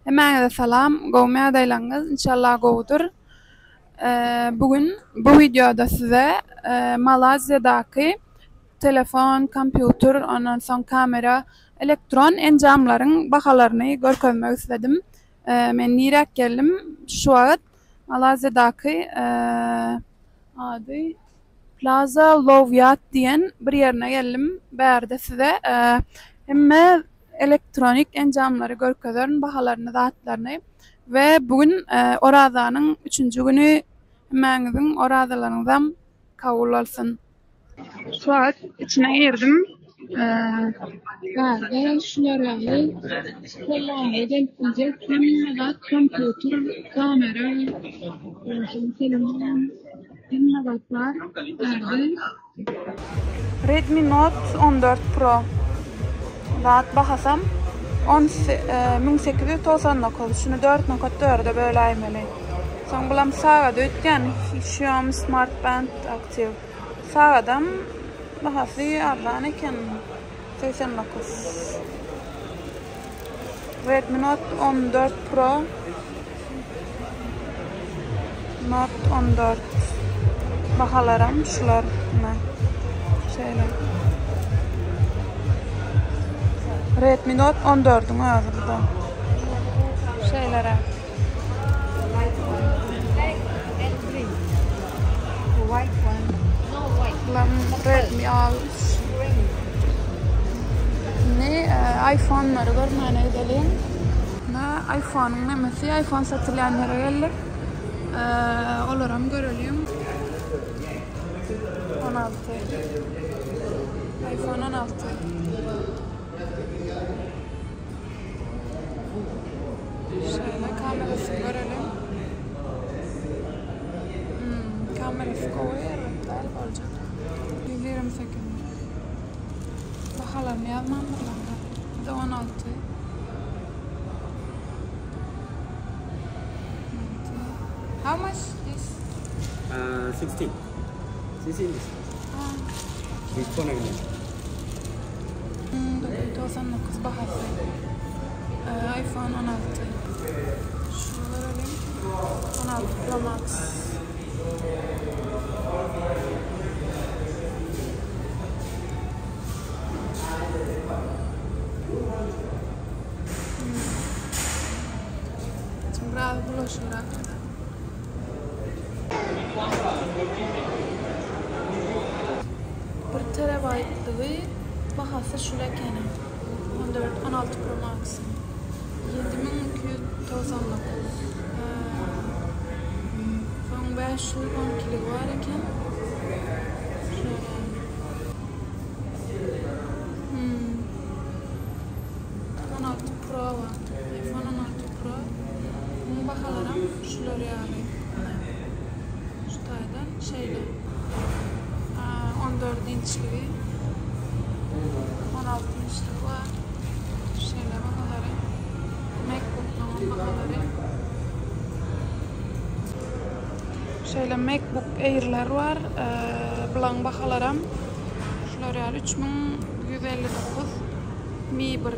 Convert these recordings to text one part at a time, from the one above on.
Hemmäňize salam, gowumy ýagdaýlaryňyz? Inşallah gowudyr. Bu gün bu wideoda size Malaziýadaky telefon, kompýuter, ondan soň kamera, elektron enjamlaryň bahalaryny görkezmek isledim. Men niräk geldim? Şu wagt Malaziýadaky ady Plaza Low Yat diýen bir ýerine geldim. Bärde size hemme elektronik enjamlary görkezerin, bahalaryny, zatlaryny. We bu gün Orazanyň üçünji güni hemmäňiziň orazalaryňyzam kabul bolsun. Şu wagt içine girdim. Bärde şular ýaly kelläňize gelip biljek hemme zat kompýuter, kamera, telefon hemme zat bar bärde. Redmi Note 14 Pro zat bahasam 1899 şuny 4.4-e böläýmeli. Soň bulam sagady öýtýän Xiaomi Smart Band Active. Sagadam bahasy arzan eken 89. Redmi Note 14 Pro Note 14 bahalaram şular ine şeýle. Redmi Note 14-iň özi bu da. Şeýleräk. Bulam Redmi A3. Indi iPhone-lary görmäne gideliň. Ine iPhone-yň nemesi, iPhone satylýan ýere geldik. Olaram göreliň. 16. iPhone 16. Şeýle kamerasyny göreliň. Hmm, kamerasy gowy erbet däl boljak. 128. Bahalaryny ýazmandyrlar. Bu da 16. How much this? Uh, 16. 16 this. Ah. This phone again. 999 bahasy. iPhone 16. Şunu görelim. 16 Pro Max. Hmm. Biraz bulaşyrak. Bir terabaýtlygy bahasy şul ekeni. 14, 16 Pro Max-yň. 7299. Soň 512-ligi bar eken. Şöyle. Hmm. 16 Pro bar. iPhone 16 Pro. Muň bahalaram şular ýaly. Şu taýdan şeýle. 14 inçligi, 16 inçligi bar. Şeýle bahalary. MacBook-laryň bahalary. Şeýle MacBook Air-ler bar. Bularyň bahalaram şular ýaly 3159 Mi 1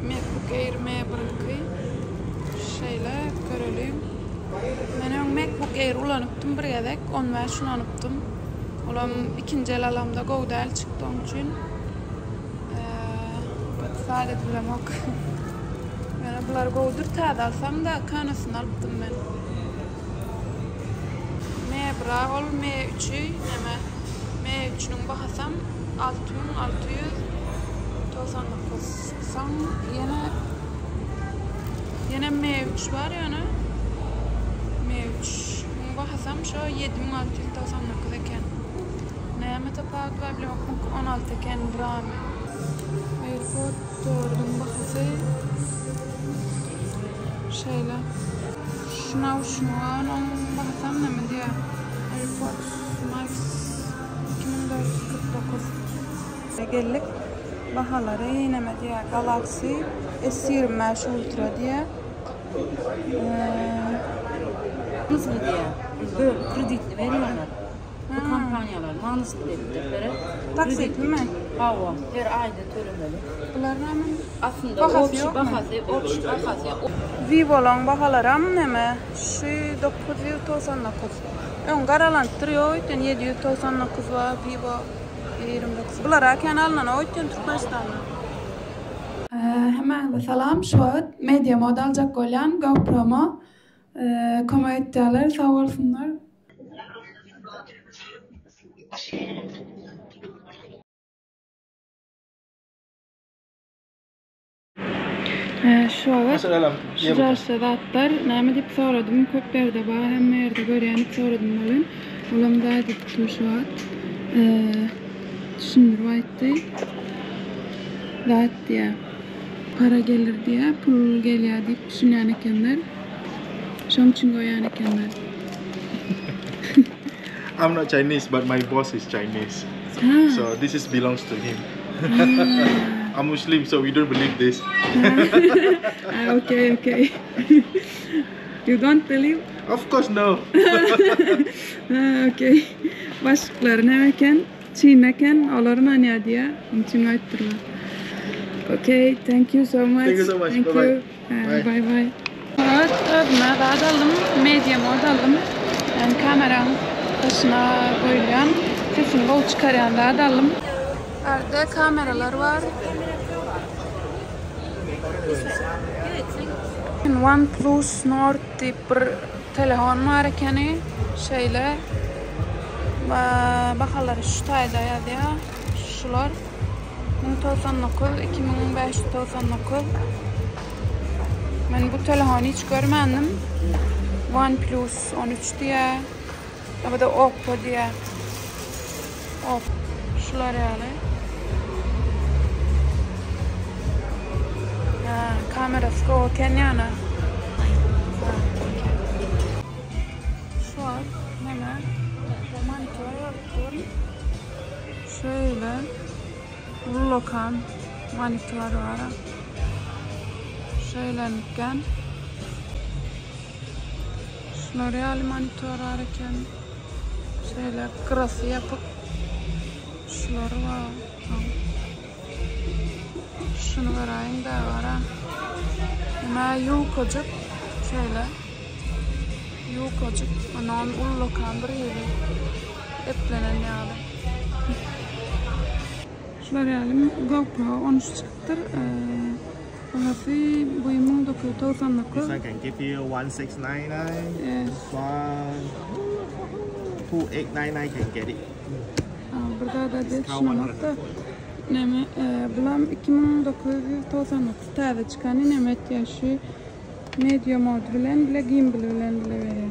MacBook Air M1-ki. Şeýle göreliň. Men öň MacBook Air ulanypdym bir gezek, 15 ulanypdym. Olam ikinji el alamda gowy däl çykdy oň üçin. Köp zat edip bilemok. Ýöne bular gowudyr täze alsaň-da könesini alypdym men. M1 ol M3-i näme M3-niň bahasam 6699. Soň ýene ýene M3 bar ýöne M3 muň bahasam şo 7699 eken. Näme tapawudy bar bilemok muňky 16 eken ramy. AirPod 4-iň bahasy şeýle. Şu nauşnigi bar oň bahasam näme diýýär. AirPods Max 2449. Geldik. Bahalary näme diýýär? Galaxy S25 Ultra diýýär. Manysly diýýär. Bölüp kreditli berýärler. Bu kompaniýalar manysly diýip bere. Taksitlimi? Hawa, her aýda tölemeli. Bular näme? Aslynda Bahasy obşi ýokmy? bahasy, obşi bahasy. Vivo-laň bahalaram näme? Şu 999. Öň garalanypdyr ýok öýtýän 799 bar Vivo 29. Bular-a kän alynanok öýtýän Türkmenistanda. Hemmäňize salam. Şu wagt Media Mod aljak bolýan GoPro-ma kömek etýärler sag bolsunlar. Şu wagt şu jaşda zatlar näme diýip soradym köp ýerde bar hemme ýerde görýän diýip soradym welin olam zat edipdim şu wagt düşündirip aýtdy zat diýýär para gelir diýýär pul gelýär diýip düşünýän ekenler şoň üçin goýýan ekenler. I'm not Chinese, but my boss is Chinese. So this is belongs to him. I'm Muslim, so we don't believe this. Ah, okay, okay. You don't believe? Of course, no. Ah, okay. Başlyklary näme eken? Çyn eken, olar ynanýar diýýär. Onuň üçin aýtdyrlar. Okay, thank you so much. Thank you so much. Thank Bye-bye. you. Bye. Bye bye. Evet, özüme zat aldym, media mod aldym. Yani kameraň daşyna goýulýan, sesini gowy çykarýan zat aldym. Bärde kameralar bar. OnePlus Nord diýip bir telefon bar ekeni. Şeýle. Bahalary şu taýda ýazýar. Şular. 1099, 2599. Men bu telefony hiç görmändim. OnePlus 13 diýýär. Bu da Oppo diýýär. Oppo. Şular ýaly. Ha, kamerasy gowy eken ýana. Şu wagt mene monitor alyp durun. Şeýle ullakan monitor bar. Şeýlelikden şular ýaly monitor bar eken. Şeýle gyrasy ýapyk. Şular bar. Şuny göräýiň da gara. Nä ýukajyk şeýle. Ýukajyk, onam ullakan bir ýeri eplenen ýaly. Şular ýaly GoPro 13 çykypdyr. Bahasy bu 1999. This one can give you 1699. Yes. This one 2899 can get it. Bir zada düşünemokda. Neme, bulam 2999 täze çykany neme etýär şu media mod bilen bile gimbal bilen bile berýär.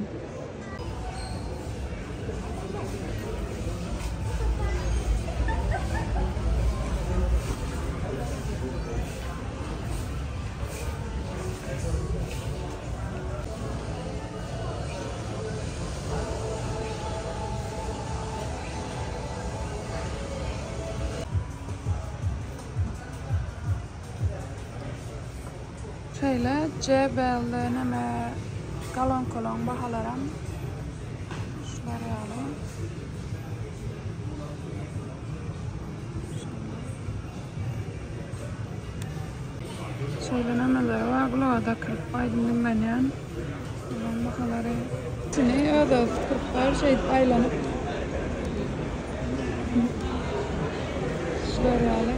Şeýle JBL neme galonkalaň bahalaram şular ýaly. Şeýle nemeler bar, gulaga dakylyp aýdym diňlenýän. Olaň bahalary. Içini öz-özi süpürip bar, şeýdip aýlanyp. Şular ýaly.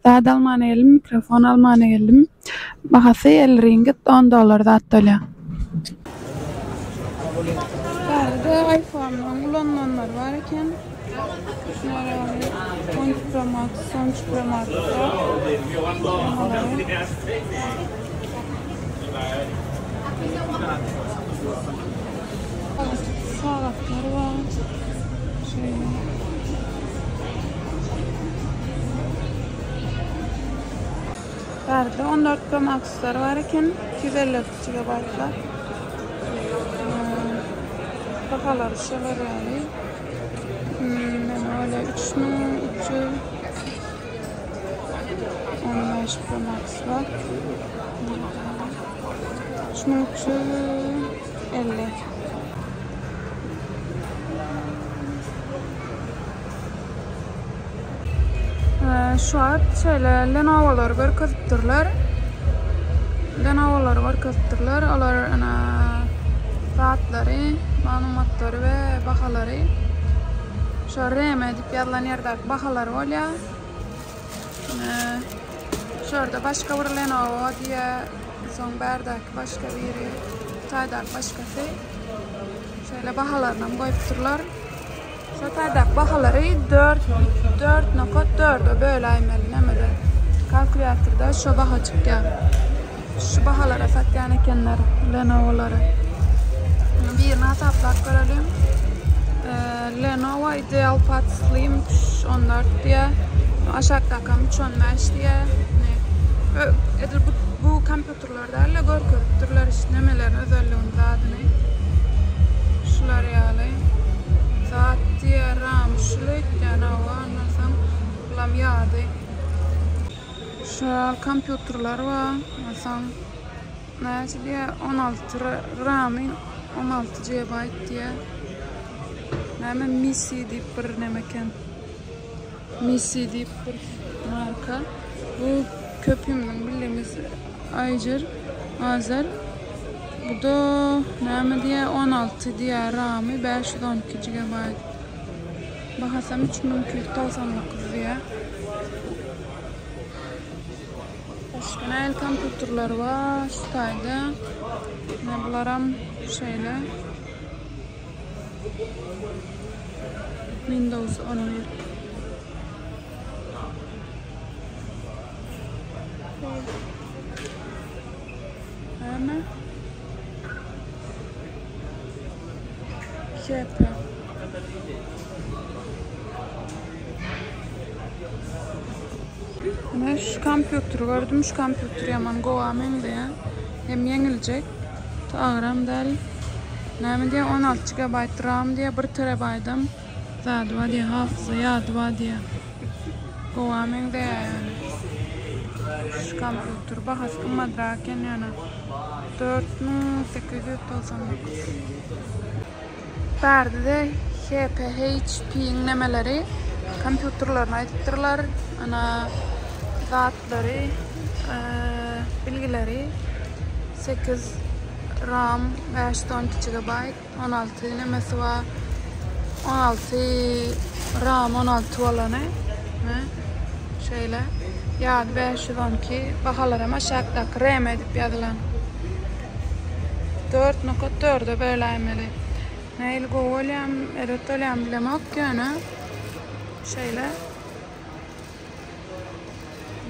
Zat almana geldim, mikrofon almana geldim. Bahasy 50 ringgit, 10 dollar zat bolýar. Bärde iPhone-yň ulanylanlary bar eken. Şular ýaly 12 Pro Max, 13 Pro Max bahalary. Sagatlar bar. Şeýle. Bärde 14 Pro Max'lar bar eken. 256 GB'lar. Bahalary şolar ýaly. Näme öyle 3300 15 Pro Max bar. 3350. Şu wagt şeýle Lenovo-lary görkezipdirler. Lenovo-lary görkezipdirler. Olar ana zatlary, maglumatlary we bahalary şu RM diýip ýazylan ýerdäki bahalary bolýar. Şu ýerde başga bir Lenovo diýýär. Soň bärdäki başga biri, Hytaýdaky başgasy. Şeýle bahalarynam goýupdyrlar. Şu taýdaky bahalary 4 4.4-e böläýmeli nämede. Kalkulýatorda şo baha çykýar. Şu bahalara satýan ekenler Lenovo-lary. Birini hasaplap göreliň. Lenovo IdealPad Slim 314 diýýär. Aşakdakam 315 diýýär. Edil bu, bu kompýuterler däl-de görkezipdirler işte nemelerini, özelligini, zadyny. Şular ýaly. Zat diýýär, RAM şul öýtýän hawa, ondan soň bulam ýady. Şu ýaly kompýuterler bar. Ondan soň näçe diýýär, 16 RAM-y 16 GB diýýär. Näme Misi diýip bir neme eken. Misi diýip bir marka. Bu köpimiziň bildiğimiz Acer, Azer. Bu da näme diýýär, 16 diýýär RAM-y 512 GB. Bahasam 3299 diýýär. Başga nähili kompýuterler bar şu taýda. Ine bularam şeýle. Windows 11. Näme? HP. Ine şu kompýuteri gördüm. Şu kompýuter ýaman gowa meňzeýär. Hem ýeňiljek, agram däl. Näme diýýär? 16 GB RAM diýýär, 1 terabaýdam zady bar diýýär, hafyza ýady bar diýýär. Gowa meňzeýär ýöne. Şu kompýuter bahasy gymmadrak eken ýöne. 4899. Bärde-de HP, HP-iň nemeleri, kompýuterlerini aýdypdyrlar. Ana zatlary, bilgileri 8 RAM, 512 GB, 16 nemesi bar. 16 RAM 16 bolany. Şeýle. Ýady 512, bahalaram aşakdaky RAM edip ýazylan. Dört nokat dörde böläýmeli. Nähili gowy bolýamy, erbet bolýamy bilemok, ýöne şeýle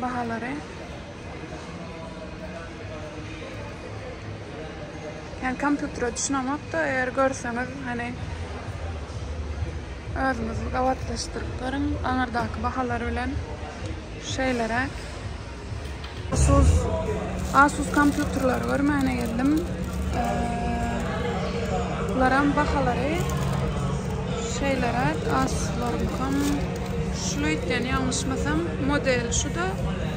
bahalary. Yani kompýutere düşünemok-da, eger görseňiz, hani özüňiz gabatlaşdyryp görüň aňyrdaky bahalar bilen şeýleräk. Asus Asus kompýuterleri görmäne geldim. Bularam bahalary şeýleräk Asuslaryňkam şul öýtýän ýalňyşmasam model şu-da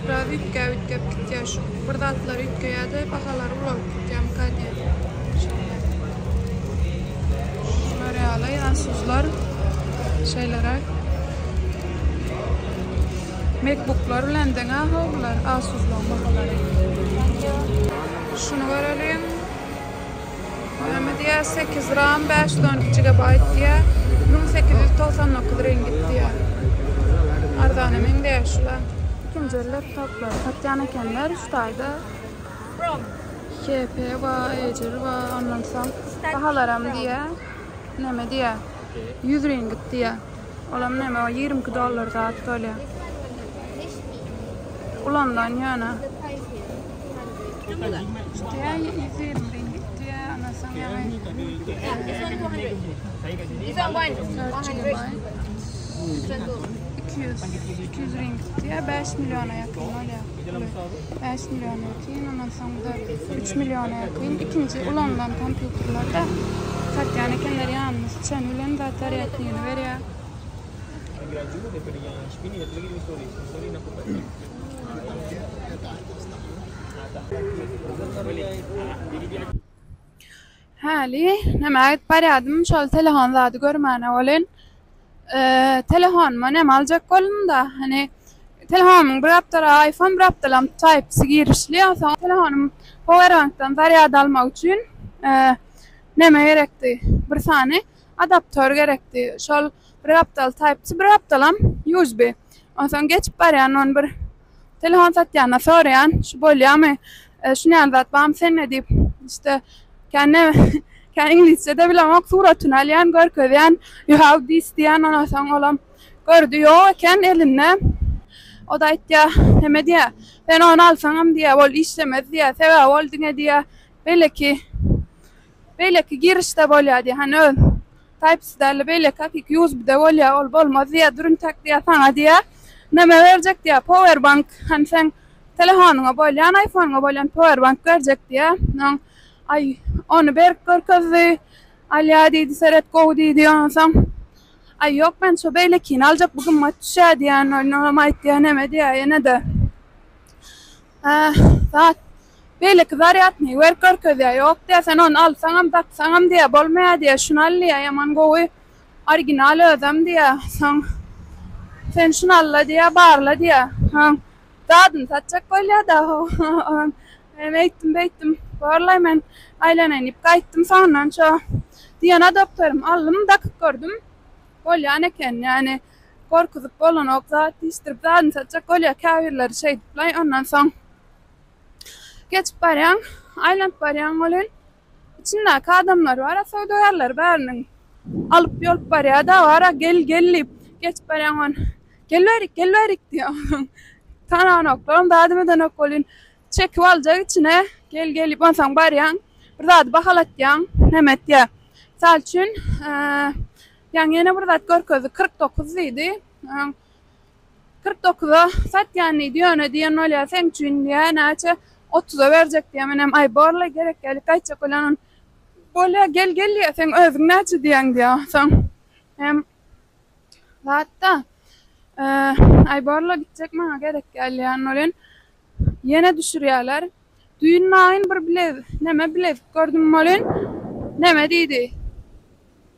biraz üýtgäp üýtgäp gitýär şu bir zatlar üýtgeýär-de bahalary ulalyp gitýärmika diýýän. Şeýle. Şular ýaly Asuslar şeýleräk. Macbooklar bilen deň-ä how bular Asuslaryň bahalary. Şuny göreliň. Näme diýýär? 8 RAM, 512 GB diýýär. 1899 ringgit diýýär. Arzana meňzeýär şular. Ikinji el laptoplar satýan ekenler şu taýda. HP bar, Acer bar, ondan soň bahalaram diýýär. Näme diýýär? 100 ringgit diýýär. Olam näme, o 22 dollar zat bolýar. Ulandan ýöne. Diýýär, 120 ringgit diýýär, ondan soň ýaňy 4 GB. 200, 200 ringgit diýýär, 5 milliona ýakyn bolýar. 5 milliona ýakyn, ondan soň bu-da 3 milliona ýakyn. Ikinji ulanylan kompýuterlerde satýan ekenler ýanyna çen bilen zatlar ýakyn berýär. Häli nämä gidip barýardym, şol telefon zady görmäne welin, telefonyma näme aljak boldum-da, hany. Telefonymyň bir gapdala iPhone, bir gapdalam Type-C girişli. Onsoň telefonym powerbankdan zarýad almak üçin neme gerekdi? Bir sany adaptör gerekdi. Şol bir gapdal Type-C, bir gapdalam USB. Onsoň geçip barýan ony bir telefon satýana soraýan, şu bolýamy? Şuny ýaly zat barmy sende diýip. Işte kän neme, kän iňlisçe-de bilemok, suratyny alýan, görkezýän. You have this diýýän, ondan soň olam Gördi, ýok eken elinde. O-da aýtýar, Neme diýýär, sen ony alsaňam diýýär, ol işlemez diýýär, sebäbi ol diňe diýýär, beýleki, beýleki girişde bolýar diýýär, hany öz Type-C däl-de beýleki hakyky USB-de bolýar, ol bolmaz diýýär, dur intäk diýýär, saňa diýýär, neme berjek diýýär, powerbank, hany seň telefonyňa bolýan, iPhone-yňa bolýan powerbank berjek diýýär. Onuň, aý, ony berip görkezdi, alýar diýdi, seret gowy diýdi, onsoň. Aý ýok men şo beýlekini aljak bu gymmat düşýär diýýän olam aýtýar neme diýýär ýene-de zat beýleki zarýadnyý berip görkezýär ýok diýýär sen ony alsaňam daksaňam diýýär bolmaýar diýýär şuny al diýýär ýaman gowy original özem diýýär soň sen şuny alla diýýär barla diýýär soň zadyny satjak bolýar-da Men eýtdim beýtdim borlaý men aýlanaýyn diýip gaýtdym soňundan şo diýen adapterim aldym dakyp gördüm bolýan eken ýani gorkuzyp bolanok zat diýişdirip zadyny satjak bolýar käbirleri şeýdiplaý ondan soň geçip barýaň aýlanyp barýaň welin içindäki adamlar bara söwdagärler bäriniň alyp ýolup barýada bara gel gel diýip geçip barýaň on Gel bärik, gel bärik diýýär. Tananoklar, zadam edenok welin, çekip aljak içine, gel, gel diýip, onsoň barýaň, bir zady bahalatýaň, näme etýär. Mysal üçin, ýaňy ýene bir zat görkezdi, 49 diýdi. 49-a satýan diýdi, ýöne diýen bolýar, seň üçin diýýär, näçe, 30-a berjek diýýär. Menem, aý, borla, gerek däl, gaýtjak welin, bolýar, gel, gel diýýär, seň özüň näçe diýýäň diýýär. Onsoň hem Zatda, aý borla gitjek maňa gerek gelýän welin ýene düşürýärler. Düýn maýyn bir bilez, neme bilezik gördüm welin, neme diýdi.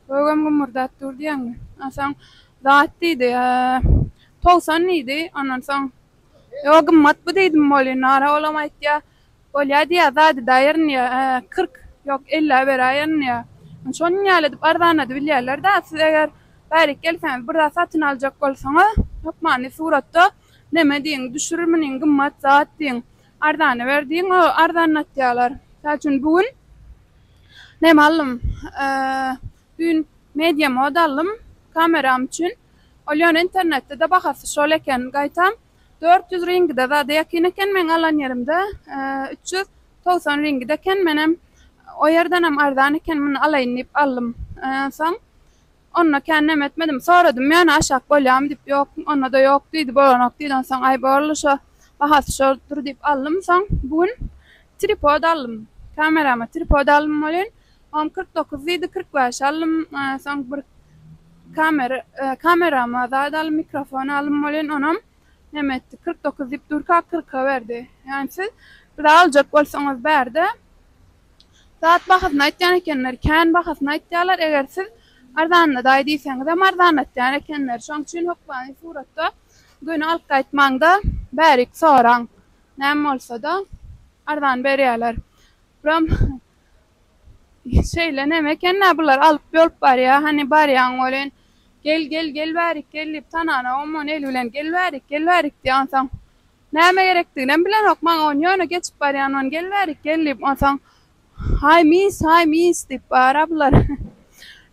Gögem gümmürdäp dur diýeňmi. Onsoň zat diýdi, 90 diýdi. Ondan soň Ýok gymmat bu diýdim welin, ara olam aýtýar. Bolýa diýýär, zady daýyryn diýýär, 40, ýok, ellä beräýerin diýýär. Şonuň ýaly edip arzanlady bilýärler-dä. Siz eger bärik gelseňiz, bir zat satyn aljak bolsaňyz, hökmany suratda neme diýiň, düşür muny gymmat zat diýiň, arzana ber diýiň, o arzanlatýarlar. Mysal üçin, bu gün neme aldym, düýn Media Mod aldym kameram üçin. Ol ýöne internetde-de bahasy şol eken, gaýtam 400 ringide zada ýakyn eken meň alan ýerimde 390 ringit eken menem o ýerdenem arzan eken muny alaýyn diýip aldym. Soň onda kän neme etmedim soradym ýöne aşak bolýamy diýip ýok onda-da ýok diýdi bolanok diýdi onsoň aý boldy şo bahasy şodur diýip aldym soň bu gün tripod aldym kamerama tripod aldym welin on 49 diýdi 45 aldym soň bir Kamera kamerama zat aldym mikrofon aldym welin onam neme etdi 49 diýip durka 40-a berdi. Ýani siz bir aljak bolsaňyz bärde zat bahasyny aýtýan ekenler kän bahasyny aýtýarlar eger siz arzanladaý diýseňizem arzanlatýan ekenler. Şoň üçin hökmany suratda göni alyp gaýtmaňda bärik soraň. Näme bolsada arzan berýärler. Buram Şeýle neme eken-dä bular alyp ýolup barýa, hany barýaň welin, gel, gel, gel bärik gel diýip tananogam ony eli bilen gel bärik, gel bärik diýýär onsoň näme gerekdiginem bilenok maňa ony ýöne geçip barýan ony gel bärik gel diýip onsoň haý mis, haý mis diýip bara bular.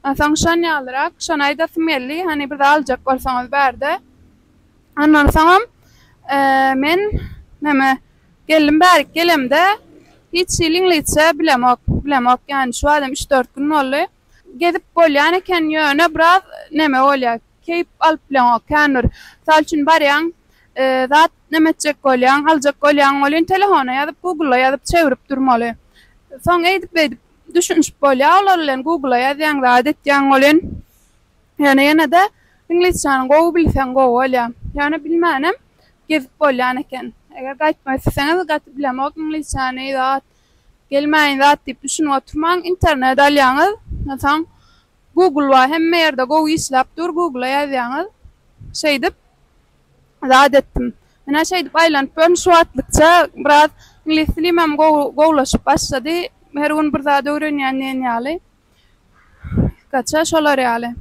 Onsoň şon ýalyrak şony aýdasym geldi, hany bir zat aljak bolsaňyz bärde. Ondan soňam men neme Geldim bärik gelemde hiç hili iňlisçe bilemok bilemok ýani şu adam üç dört gün boldy. Gezip bolýan eken ýöne biraz neme bolýar keýp alyp bileňok kän bir. Mysal üçin barýaň zat neme etjek bolýaň aljak bolýaň welin telefona ýazyp google-a ýazyp çewirip durmaly. Soň eýdip beýdip düşünişip bolýar olar bilen google-a ýazýaň zat etýäň welin ýöne ýene-de iňlisçäni gowy bilseň gowy bolýar. Ýöne bilmänem Gezip bolýan eken. Eger gaýtmak isleseňiz gaty bilemok iňlisçäni zat gelmäýin zat diýip düşünip oturmaň internet alýaňyz onsoň google bar hemme ýerde gowy işläp dur google-a ýazýaňyz şeýdip zat etdim. Menä şeýdip aýlanyp ýörün şu wagtlykça biraz iňlis dilimem gowulaşyp başlady. Her gün bir zat öwrenýän diýen ýaly. Gaça şolar ýaly.